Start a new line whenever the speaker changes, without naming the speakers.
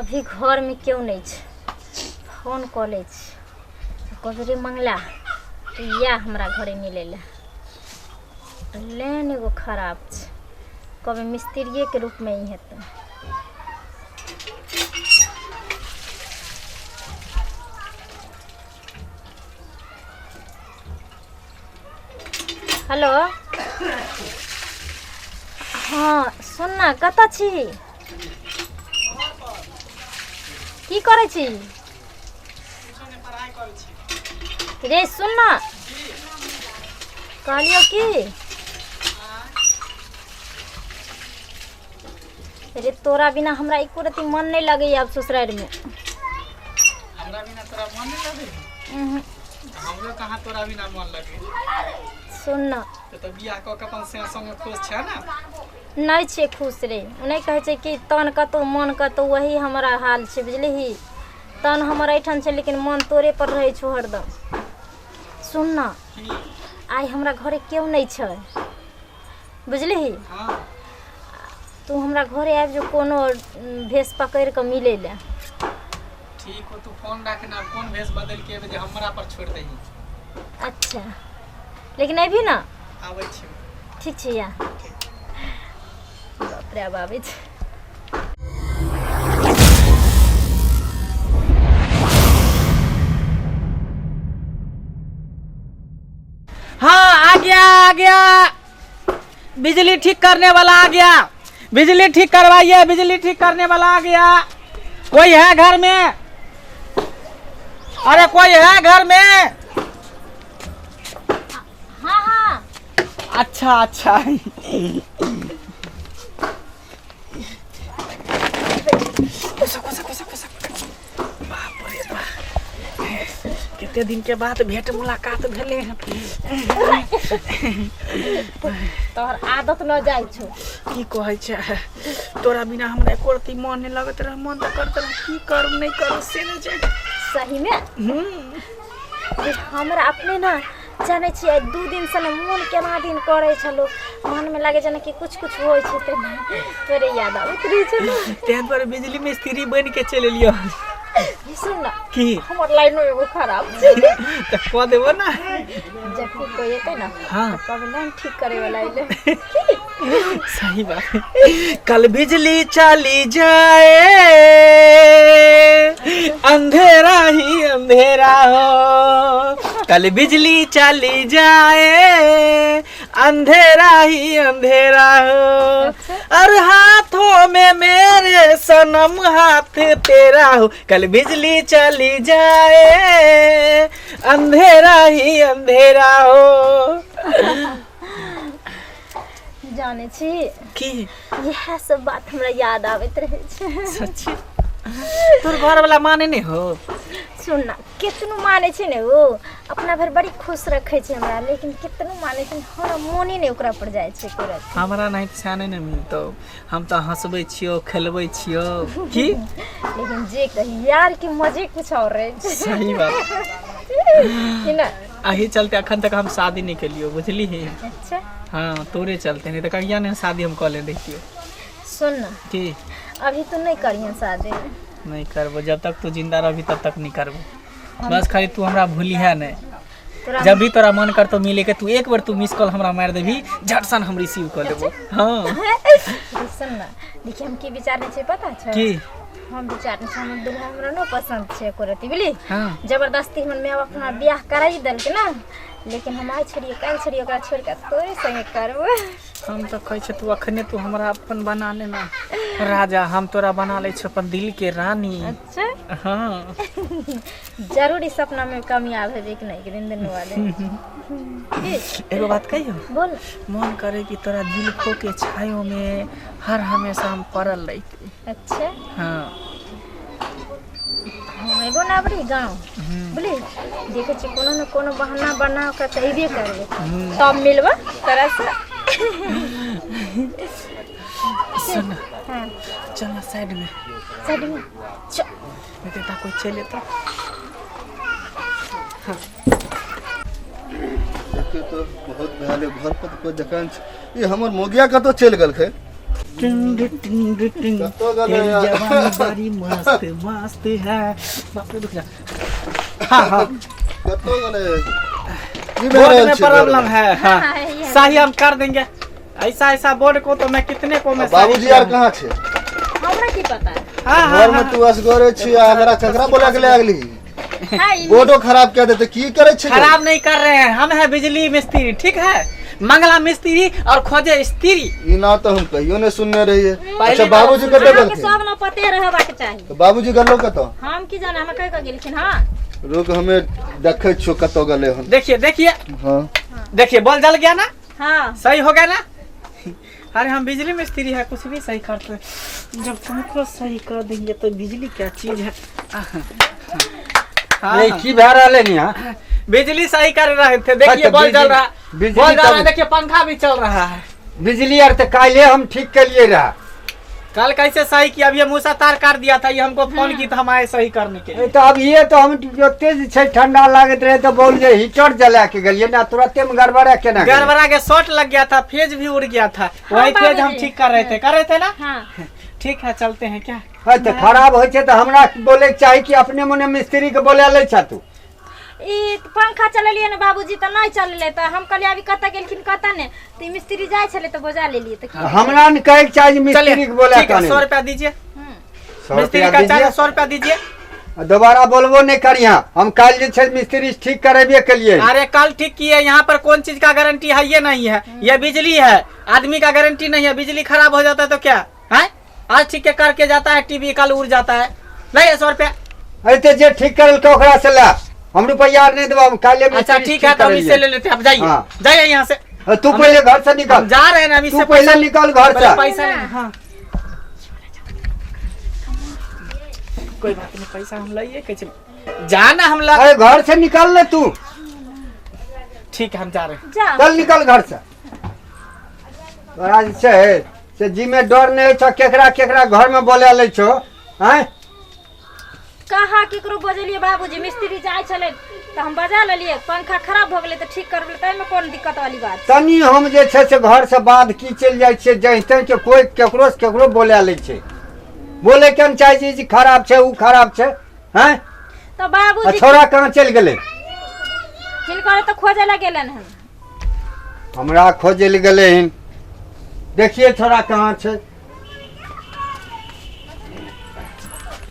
अभी घरमे केओ नहि छै। फोन कऽ लै छी, कहबै रे मंगला, तू या हमरा घरे मिलै लए। लाइन एगो खराब छै, कहबै मिस्त्रिएके रूपमे ई हेतै। हेलो, हँ सुन ना, कतऽ छी, की करै छी रे? सुन ना, कहलियौ की रे, तोरा बिना हमरा एको रति मन नहि लगैया आब ससुरारिमे।
हमरा बिना तोरा मन नहीं लगे?
उहुं।
हमरो कहाँ तोरा बिना मन लगे।
सुन ना।
तो बियाह कऽ के अपन से संगे खुश छै ना?
नहि छै खुश रे। ओ नहि कहै छै कि तन कतौ मन कतौ, वही हमरा हाल छै, बुझलिही? तन हमर एहिठाम छै, लेकिन मन तोरे पर रहै छौ हरदम। सुन ना।
की?
आइ हमरा घरे केओ नहि छै, बुझलिही?
हाँ।
तू हमरा घरे आबि जो, कोनो भेष पकड़ि कऽ मिलै लए।
ठीक हो, तू फोन राख ना, कोन भेष बदल के एबे जे हमरा पर छोड़ दही?
अच्छा, लेकिन अबही ना?
आबै छी।
ठीक छै, या बाप रे, आब आबै छै।
हाँ, आ गया, आ गया, बिजली ठीक करने वाला आ गया। बिजली ठीक करवाइए, बिजली ठीक करने वाला आ गया। कोई है घर में? अरे कोई है घर में?
हाँ हाँ।
अच्छा अच्छा। घुसो, घुसो, घुसो, घुसो। बाप रे बाप, कते दिन के बाद भेंट मुलाकात भेले हन।
तोहर आदत न जाइ छौ।
की कहै छै, तोरा बिना हमरा एको रत्ती मन नहि लगैत रहै। मन तऽ करैत रहै, की करू नहि करू से नहि छै।
सही में?
हूँ।
जे हमरा अपने ना जानै छियै, आइ 2 दिनसँ ने मोन केना दिन करै छलौ। मनमे लागै जेना कि कुछ कुछ होइ छै, तेना तोरे याद आबैत रहै छलौ।
ताहि दुआरे बिजली मिस्त्री बनि के चलि एलियो।
सुन ना।
की?
हमर लाइनो एगो खराब छै।
तऽ कऽ देबो ना।
जखनी कोइ एतै ने,
हाँ।
तऽ कहबै लाइन ठीक करे वाला अइलै।
सही बात। कल बिजली चली जाए, अंधेरा ही अंधेरा हो। कल बिजली चली जाए, अंधेरा ही अंधेरा हो। और हाथों में मेरे सनम हाथ तेरा हो। कल बिजली चली जाए, अंधेरा ही अंधेरा हो।
जानै छी?
की?
इएह सब बात हमरा याद आबैत रहै छै।
सच्ची? तोर घर वाला माने नहीं हो?
सुन ना, केतनो मानै छै ने, ओ अपना भरि बड़ी खुश रखै छै हमरा, लेकिन केतनो मानै छै ने, हमरा मोने नहि ओकरा पर जाइ छै एको रत्ती।
हमरा नहीं तऽ नहि ने मिलतौ। हम तऽ हँसबै छियौ, खेलबै छियौ की।
लेकिन जे कही, यार के मजे कुछ और रहै छै।
सही बात।
कि ना?
एही चलते अखन तक हम शादी नहीं केलियौ, बुझलिही?
अच्छा।
हाँ, तोरे चलते, नहीं तऽ कहिया ने शादी हम कऽ ले रहितियौ।
सुन ना।
की?
अभी तू नहीं करिहे शादी।
नहीं करबो। जब तक तू जिंदा रहबी तब तक नहीं करबो। बस खाली तू हमरा भूलिहे नहीं।
तोरा
जब भी तोरा मन करतो मिले के, तू एक बार तू मिस कॉल हमरा मारि देबही, झट सन हम रिसीव कऽ लेबो। हाँ।
सुन ना, देखिए, हम की विचारने छै पता छै?
की?
हम विचारने छै, हमर दुल्हा हमरा न पसंद छै एको रत्ती, बुझली?
हाँ।
जबरदस्ती हमर माय बाप हमरा बियाह कराई देलकै ना, लेकिन हम आइ छोड़िए काल्हि छोड़िए ओकरा छोड़ि कऽ तोरे संगे करबो।
हम तऽ कहै छै, तू अखने तू हमरा अपन बना ले ना राजा, हम तोरा बना लै छी अपन दिल के रानी।
अच्छा।
हाँ।
जरूर ई सपना में कामयाब हेबे कि नहीं दिन दिन वाले की?
एगो बात कहियो?
बोल।
मन करे कि तोरा जुल्फो के छायो में हर हमेशा हम पड़ल रहिती।
अच्छा।
हाँ।
हम एगो ना बड़ी गाँव बुझली, देखै छी कोनो न कोनो बहाना बना कऽ तऽ अयबे करबै, तब मिलबै तोरा से।
सुन।
हाँ।
चल ना साइड में।
साइड में चल।
नहीं तो कोई चले तो।
देखियौ तऽ बहुत भए गेलै, घर पर तऽ कोइ देखै नहि छै। ई हमर मोगिया कतऽ चलि गेलकै?
टिंग टिंग टिंग।
कतऽ गेलै
तेरी
यार?
जवानी बड़ी मस्त मस्त है। बाप रे, रुक जा। हाँ हाँ।
कतऽ गेलै? की भए
बोर्ड
रहल
में
छै?
प्रॉब्लम है। हाँ।
हाँ, यही है।
सही हम कर देंगे। ऐसा ऐसा बोर्ड को तो मैं कितने को मैं सही
बाबूजी
किया
आर
हूँ।
कहाँ छै?
हमरा की पता।
हाँ हाँ।
घर में
हाँ।
तू असगरे छी आ एकरा ककरा बोला के ले गेली?
हाँ, ई
बोर्डो खराब कए देते। की करै छै?
खराब नहीं कर रहे हैं, हम है बिजली मिस्त्री, ठीक है? मंगला मिस्त्री और खोजे स्त्री।
ई ना तऽ हम कहियो नहि सुनने रहियै।
पहली
अच्छा,
बार
बाबूजी कतऽ
अहाँके
गेलखिन?
सब ने पते रहबाक चाही।
तऽ बाबूजी गेलो कतऽ?
हम की जाने, हमरा कहि कऽ गेलखिन। हँ।
रुक, हमे देखै छियौ कतऽ गेलै हन।
देखिए देखिए।
हाँ।
देखिए, बॉल जल गया ना?
हाँ।
सही हो गया ना? अरे, हम बिजली मिस्त्री है, कुछ भी सही करते हैं। जब तुमको सही कर देंगे तो बिजली क्या चीज है। हाँ।
नहीं, की भए रहलै नि यहाँ?
बिजली सही कर रहे थे। देखिए,
तो
बॉल जल
बिजली-
रहा,
बिजली
बॉल जल रहा है।
तब-
देखिए, पंखा भी चल रहा है।
बिजली आर तऽ काल्हे हम ठीक केलिए रहा।
कल कैसे सही किया? अब ये मूसा तार काट दिया था, ये हमको फोन की तो हम आए सही करने के लिए।
तऽ अब ये तऽ हम ओते जे छै ठंडा लागैत रहे तऽ बोल जे हीटर जला के गेलियै ना, तुरते में गड़बड़ा केना गेलै?
गड़बड़ा के शॉर्ट लग गया था, फेज भी उड़ गया था। वही फेज हम
बाबूजी।
ठीक कर रहे थे, कर रहे थे ना?
हाँ।
ठीक है, चलते हैं क्या?
है तऽ खराब होइ छै तऽ हमरा बोलैके चाही कि अपने मने मिस्त्री के बोला लै छह तू?
ई पंखा चलेलियै ने बाबूजी, तऽ नहि चललै, तऽ हम कहलियै अभी कतऽ गेलखिन कतऽ ने, तऽ ई मिस्त्री जाइ छलै तऽ बजा लेलियै, तऽ की?
हमरा ने कहैके चाही जे
चलिए।
मिस्त्री के बोला
ठीक है, 100 रुपया दीजिए।
100
मिस्त्री
रुपया
का
दीजिए।
चार्ज 100 रुपया दीजिए।
आ दोबारा बोलबो नहीं करिहा। हम काल्हि जे छै मिस्त्री से ठीक करेबे केलिए।
अरे, कल ठीक किए, यहाँ पर कौन चीज का गारंटी है? ये नहीं है, ये बिजली है, आदमी का गारंटी नहीं है। बिजली खराब हो जाता है तो क्या है? आज ठीक के करके जाता है, टीवी कल उड़ जाता है। नहीं, 100 रुपया।
अरे, तऽ जे ठीक करेलकै ओकरा से ला, हम रुपया आर नहीं देबो। हम काल्हे
अच्छा,
मिस्त्री
ठीक है, तो हम
करेलिए।
इससे ले लेते हैं। आप जाइए।
हाँ।
जाइए यहाँ से।
तू पहले घर से निकल।
हम जा रहे हैं ना अभी।
तू
इससे
पहले
पैसा
निकल घर
पहले
से।
पैसा लेने। हाँ, कोई बात नहीं, पैसा हम लाइए कैसे जाना हम ला।
अरे, घर से निकल ले तू।
ठीक है, हम जा रहे हैं।
जा।
चल, निकल घर से। तोरा जे छै से जी में डर नहीं छौ? केकरा केकरा घर में बोला लै छौ, आँय?
कहाँ केकरो बजेलियै बाबूजी, मिस्त्री जाइ छलै तऽ हम बजा लेलियै। पंखा खराब भऽ गेलै तऽ ठीक करबै, ताहिमे कोन दिक्कत वाली बात?
तनी हम जे छै से घर से बाध की चलि जाइ छियै, जहि तहि के कोइ केकरो से केकरो बोला लै छै। बोले के ने चाहै छै जे खराब छै, ओ खराब छै, हैं?
तऽ
आ
बाबूजी,
छौड़ा कहाँ चलि गेलै?
हिनकर तऽ खोजे लए गेलनि हन।
हमरा खोजै लए गेलै हन। देखिए, छौड़ा कहाँ छै?